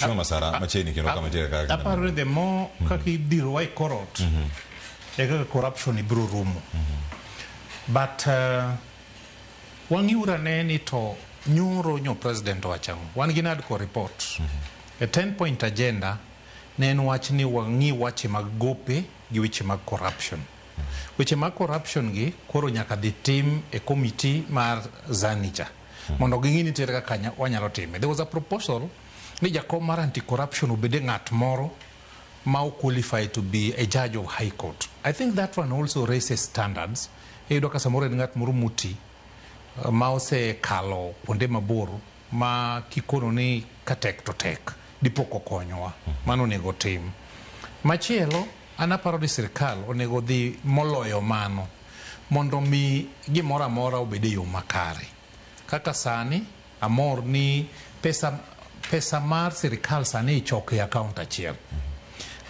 Mheshimiwa Masara machiegni kendo kama tiere kaka Aparo ni the more kaka idhirowa e korot e kaka corruption ibiro rumo. But wang'iuru ane ni to nyoro nyo president owacho ang'o. Wan gi NADCO report. A 10 point agenda ne en wach ni wang'i wache mag gope gi weche mag corruption. Weche mag corruption gi koro nyaka dhi tim e committee mar Zani cha mondo ging'i ni nitiere kaka wanyalo time. There was a proposal ni jakom mar anti-corruption obede ng'at moro ma o qualify to be a judge of high court. I think that one also raises standards. Iyudo ka samoro en ng'at moro moti ma osekalo kuonde mabor ma kikono ni ka tek to tek dipo kokonyowa. Mano onego tim. Machielo, an aparo ni sirkal onego dhi moloyo mano mondo mi gimoro amora obed e yo makare. Kaka sani amor ni pesa mar sirkal sani ichoko e account achiel.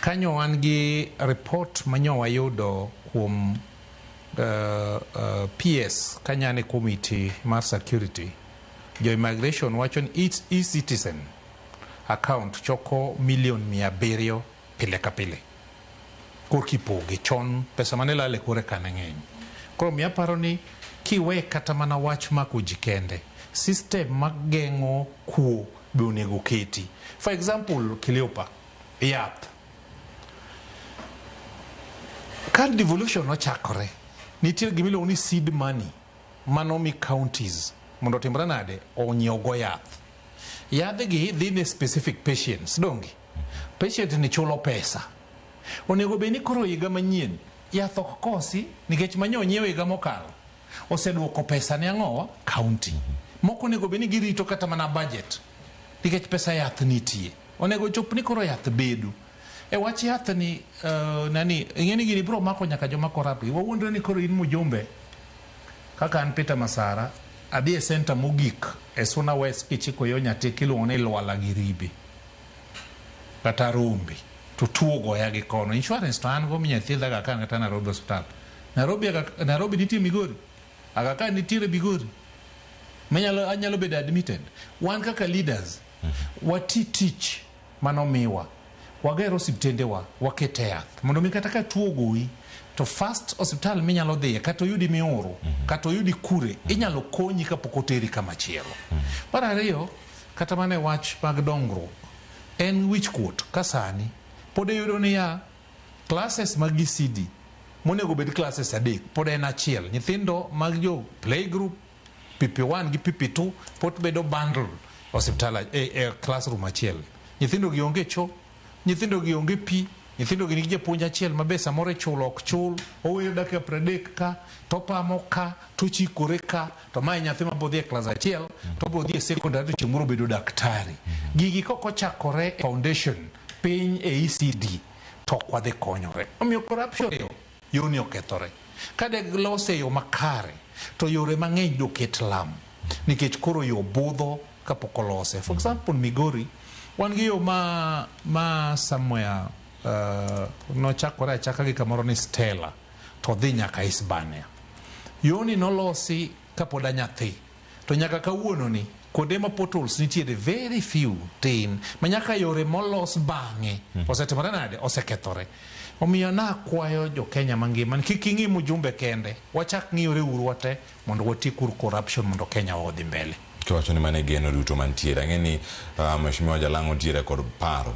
Kanyo wan gi report manyo wayudo kuom PS kanyane committee mar security. Jo immigration wacho ni each e-citizen account choko milion 700 pile ka pile. Korka ipoge chon pesa mane lal e kore ka ne ng'eny. Koro miyo aparo ni kiwe kata mana wach mako ji kende, system mageng'o kuo be onego keti. For example, Cleopa, yath. Ka devolution ochakore, nitie gima iluongo ni seed money manomi counties mondo otimre nade onyiew go yath. Yadhgi dhi ne specific patients, donge? Patient ni chulo pesa. Onego bed ni koro higa manyien yath ok kosi nikech manyo onyiew higa mokalo oseduoko pesa ne ang'owa county. Moko onego bed ni girito kata mana budget nikech pesa yath nitie. Onego chop ni koro yath bedo. E wach yath ni nani ing'e ni gini biro mako nyaka joma corrupt. Wawuondre ni koro in mjumbe kaka an Peter Masara adhi e center mogik e Suna West kichiko yo Nyatike iluongo ni Lwala gi Ribe kata Rombe to tuo ogoya gi kono. Insurance to an go minya thiedha Aga Khan kata Nairobi Hospital. Nairobi, Nairobi nitie Migori. Aga Khan nitiere Migori. Manyalo anyalo bedo admitted. Wan kaka leaders wati tich manomiwa. Wager osiptendewa, wakete yath. Mondo mi kata ka tuo ogoyi, to first osiptal minyalo dhiye, kata oyudi mioro, kata oyudi kure, inyalo konyi kapok oteri kama chielo. Mar ariyo, kata mana e wach mag dongruok, en wich kuot ka sani pod iyudo niya classes mag ECD monego bed classes 3 pod en achiel. Nyithindo mag jo playgroup, PP1 gi PP2 pod bedo bundle osiptal e classroom achiel. Nyithindo gi onge cho, nyithindo gi onge pi, nyithindo gi nigi japuonj achiel ma be samoro ichulo ok chul, oweyo dakika 30 ka, to pamo ka, to chikore ka, to mae nyathi ma bodhi e klas achiel, to obiro dhi e secondary to chieng' moro obedo daktari. Gigi kok ochakore e foundation piny e ECD to ok wadhi konyore. Omiyo corruption yoni okethore. Ka de lose e yo makare, to yore mang'eny doket lam. Nikech koro yo budho kapok olose. For example, Migori, wan gi yo ma somewhere nochakore achaka gi kamoro ni Stella to dhi nyaka Hispania. Yoni nolosi kapod anyathi. To nyaka kawuono ni, kuonde ma potholes nitiere very few tin, ma nyaka yore molos bang'e osetimore nade? Osekethore. Omiyo nakwayo jo Kenya mangima ni kik ing'i mjumbe kende, wachak ng'iyore uru wate mondo watiek uru corruption mondo Kenya wa odhi mbele. Kiwacho ni mano e geno duto mantiere. Ang'e ni Mheshimiwa Jalang'o ntiere kod paro.